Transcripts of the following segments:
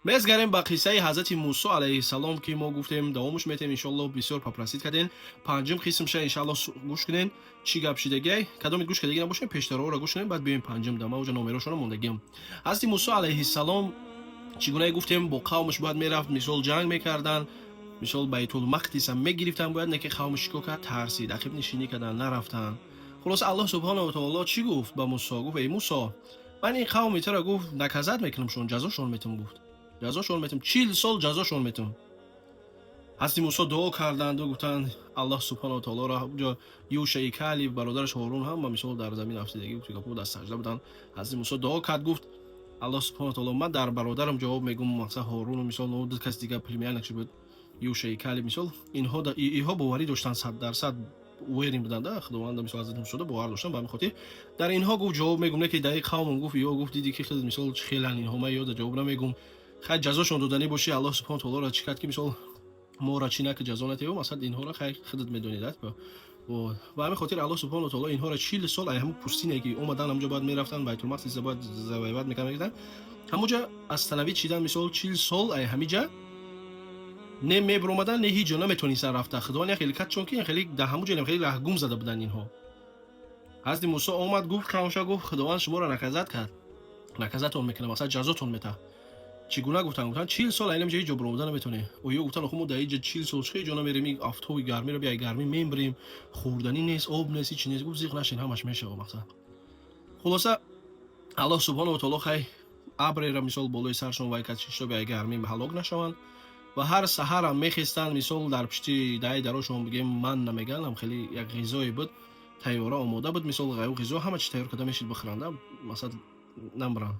Мезгарем ба қиссаи ҳазрати Мусо алайҳиссалом, ки мо гуфтем, давомаш метем, иншоалло. Бисёр попросить карден, панҷум қисмша иншоалло гӯш кунен. Чӣ гап шидагиай, кадомит гӯш кардагӣ набошем, пештароро гӯш кунем, баъд биёем панҷум. Да ман уҷа номерошонро мондагиам. Ҳазрати Мусо алайҳиссалом, чӣ гунае гуфтем, бо қавмаш бояд мерафт, мисол, ҷанг мекарданд, мисол, Байтулмақдиса мегирифтанд бояд, не ки қавмаш чӣ кор кард? Тарсид, ақибнишинӣ карданд, нарафтанд. Хулоса, Аллоҳ субҳонаву таоло чӣ гуфт ба Мусо? Гуфт: «Эй Мусо, ман ин қавми туро, — гуфт, — наказать мекунамшон, ҷазошон метам», — гуфт, — ҷазошон метам, 40 сол ҷазошон метам». Ҳазрати Мусо дуо карданду гуфтанд Аллоҳ субҳонаву таолоро. Ҷо Юшаи Калиб, бародараш Ҳорун ҳама, мисол, дар замин афтидагӣ, гуфт, дар сажда буданд. Ҳазрати Мусо дуо кард, гуфт: «Аллоҳ субҳону таоло, ман дар бародарам ҷавоб мегум, мақсад, Ҳоруну, мисол, ду кас дига, племянник ш буд, Юшаи Калиб, мисол, инҳо боварӣ доштанд, 100% уверен буданд, Худованда, мисол, ҳазрати Мусода бовар доштанд. Ба ҳамин хотир дар инҳо, — гуфт, — ҷавоб мегум, не ки дар ин қавмам», — гуфт, — ё, — гуфт, — диди ки хел, мисол, хелан инҳо, ман ёда ҷавоб намегум. Хай, ҷазошон доданӣ бошӣ, Аллоҳ субҳону таолоро чӣ кард, ки, мисол, моро чӣ наки, ҷазо натеву, масалан, инҳоро хай, худат медонед». Ба ҳамин хотир Аллоҳ субҳону таоло инҳоро 40 сол ай ҳамун пустыня, ки омадан, ҳамуҷо бояд мерафтанд, Байтулмақдиса бояд завоевать мекарданд, ҳамуҷа остановить шидан, мисол, 40 сол ай ҳамиҷа не мебиромадан, не ҳеҷ ҷо наметонистанд рафта. Худованд як хеле кард, чунки хеле дар ҳамун ҷо хеле раҳгум зада буданд инҳо. Ҳазрати Мусо омад, гуфт қавмша, гуфт: «Худованд шуморо наказать кард, наказать он мекунад, масалан, ҷазотон метаҳад». Чӣ гуна гуфтанд? Гуфтанд: «40 сол айнам ҷо ҳеҷ ҷо биромада наметонем». Оё гуфтанд: «Охо, мо дар ҳеҷ ҷо 40 сол чӣ ҷо намерем, ин афтоби гармиро биай, гармӣ мембирем, хӯрданӣ нест, об нест, ҳеҷ нест». Гуфт: «Зиқ нашин, ҳамаш мешава». Мақсад, хулоса, Аллоҳ субҳонаву таоло хай абрера, мисол, болои саршон вай кард, шитоби ай гармӣ ҳалок нашаванд. Ва ҳар саҳарам мехестанд, мисол, дар пишти даи дарошон, бигем, ман намеганам, хеле як ғизое буд, тайёра омода буд, мисол, ғизо ҳама чи тайёр карда мешид, бихӯранда, масалан, намбиранд,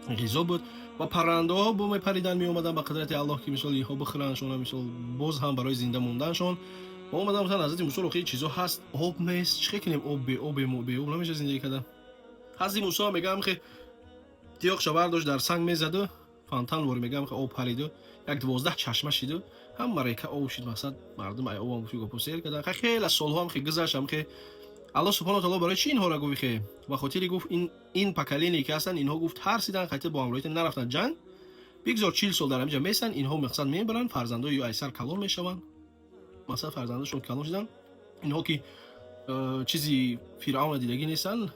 ғизо буд. Ва паррандаҳо бо мепариданд, меомаданд, ба қудрати Аллоҳ, ки, мисол, инҳо бихӯрандшона, мисол, боз ҳам барои зинда монданшон омадан. Гуфтанд: «Ҳазрати Мусо, охи чизо ҳаст, об нест, чӣ кунем? Об, беоб намеша зиндагӣ кардан». Ҳазрати Мусо мегӯям, хе тиёқша бардошт, дар санг мезаду, фонтан вори, мегӯям, хе об париду, як 12 чашма шиду, ҳама река об шид. Мақсад, мардум ай обам, гуфти, гапо, сер кардан. Хеле солҳоам хе гузашт. Ҳам хе Аллоҳ субҳону таоло барои чӣ инҳоро гуфт? Хе ба хотири, гуфт, ин поколение ки ҳастанд, инҳо, гуфт, тарсидан, хайте бо ҳамроҳите нарафтанд ҷанг. Бигзор 40 сол дар ҳамиҷа местанд инҳо, мақсад, мебаранд, фарзандои ё айсар калон мешаванд. Масалан, фарзандашон калон шуданд, инҳо ки чизи Фиръавна дидагӣ нестанд,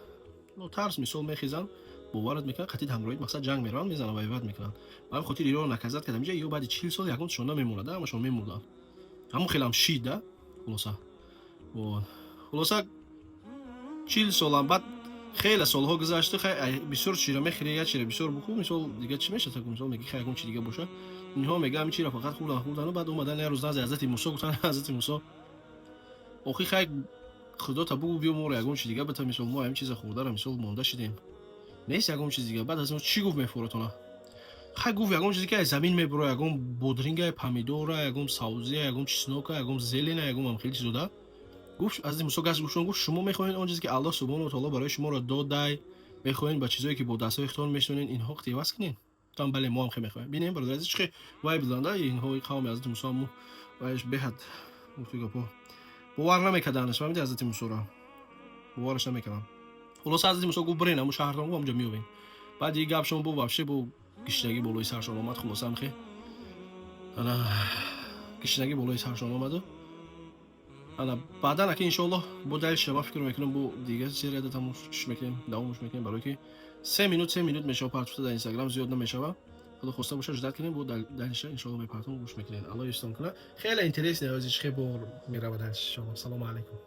тарс, мисол, мехезанд, боварат мекунанд, қатид ҳамроҳит, мақсад, ҷанг мераванд, мезананд, воевать мекунанд. Ба ҳамин хотир иро наказать кард. Ҳамиҷа ё баъди 40 сол ягонташон намемонад, ҳамашон мемурданд. Ҳамон хелам шид да. Хулоса, 40 солам баъд хеле солҳо гузашта, бисёр чира мехӯри, як чира бисёр бухӯр, мисол, дига чӣ мешавад? Мисол, меги, хай, ягон чи дига бошад. Инҳо мегӯям, чира фақат хӯрдан, хӯрдану баъд омадан як рӯз назди ҳазрати Мусо, гуфтанд: «Ҳазрати Мусо, охи, хай, Худота бугӯ, биё, моро ягон чи дига бита, мисол, мо ҳамин чиза хӯрдара, мисол, монда шидем, нест ягон чиз дига». Баъд аз он чӣ гуфт мефоратона? Хай, гуфт, ягон чизе ки аз замин мебуро, ягон бодринга, помидора, ягон савзия, ягон чеснока, ягон зелена, ягон ам хеле чизо да. Гуфт ҳазрати Мусо, газ гӯшон, гуфт: «Шумо мехоҳед он чизе ки Аллоҳ субҳону таоло барои шуморо додай, мехоҳед ба чизое ки бо дастҳои худтон мешунед, инҳо иваз кунед?» Гуфтам: «Бале, мо ҳам хе мехоҳем». Бинем, бародар азиз, чӣ вай буданда инҳо, қавми ҳазрати Мусо. Вайш беҳад, гуфти, гапо, бовар намекарданд, фаҳмиди, ҳазрати Мусоро бовараш намекарданд. Хулоса, ҳазрати Мусо гуфт: «Бирен ҳамун шаҳртон», гуфт, «ҳамунҷо меёбем». Баъди ин гапшон бу вообще бу гишнагӣ болои саршон омад. Хулоса, ҳамхе ана гишнагӣ болои саршон омаду ана баъдан аки, иншоаллоҳ, бо дальше ман фикр мекунам, бо дига серияда тамошш мекунем, давомш мекунем, барое ки 3 минут, 3 минут мешава партуфта дар Инстаграм, зиёд намешава. Худо хоста боша, ждать кунем, бо дальше, иншоаллоҳ, мепартум, гӯш мекунем. Аллоҳ ёстон кунад. Хеле интересно, ози чӣ хел бор мерава дальше, иншоаллоҳ. Салому алайкум.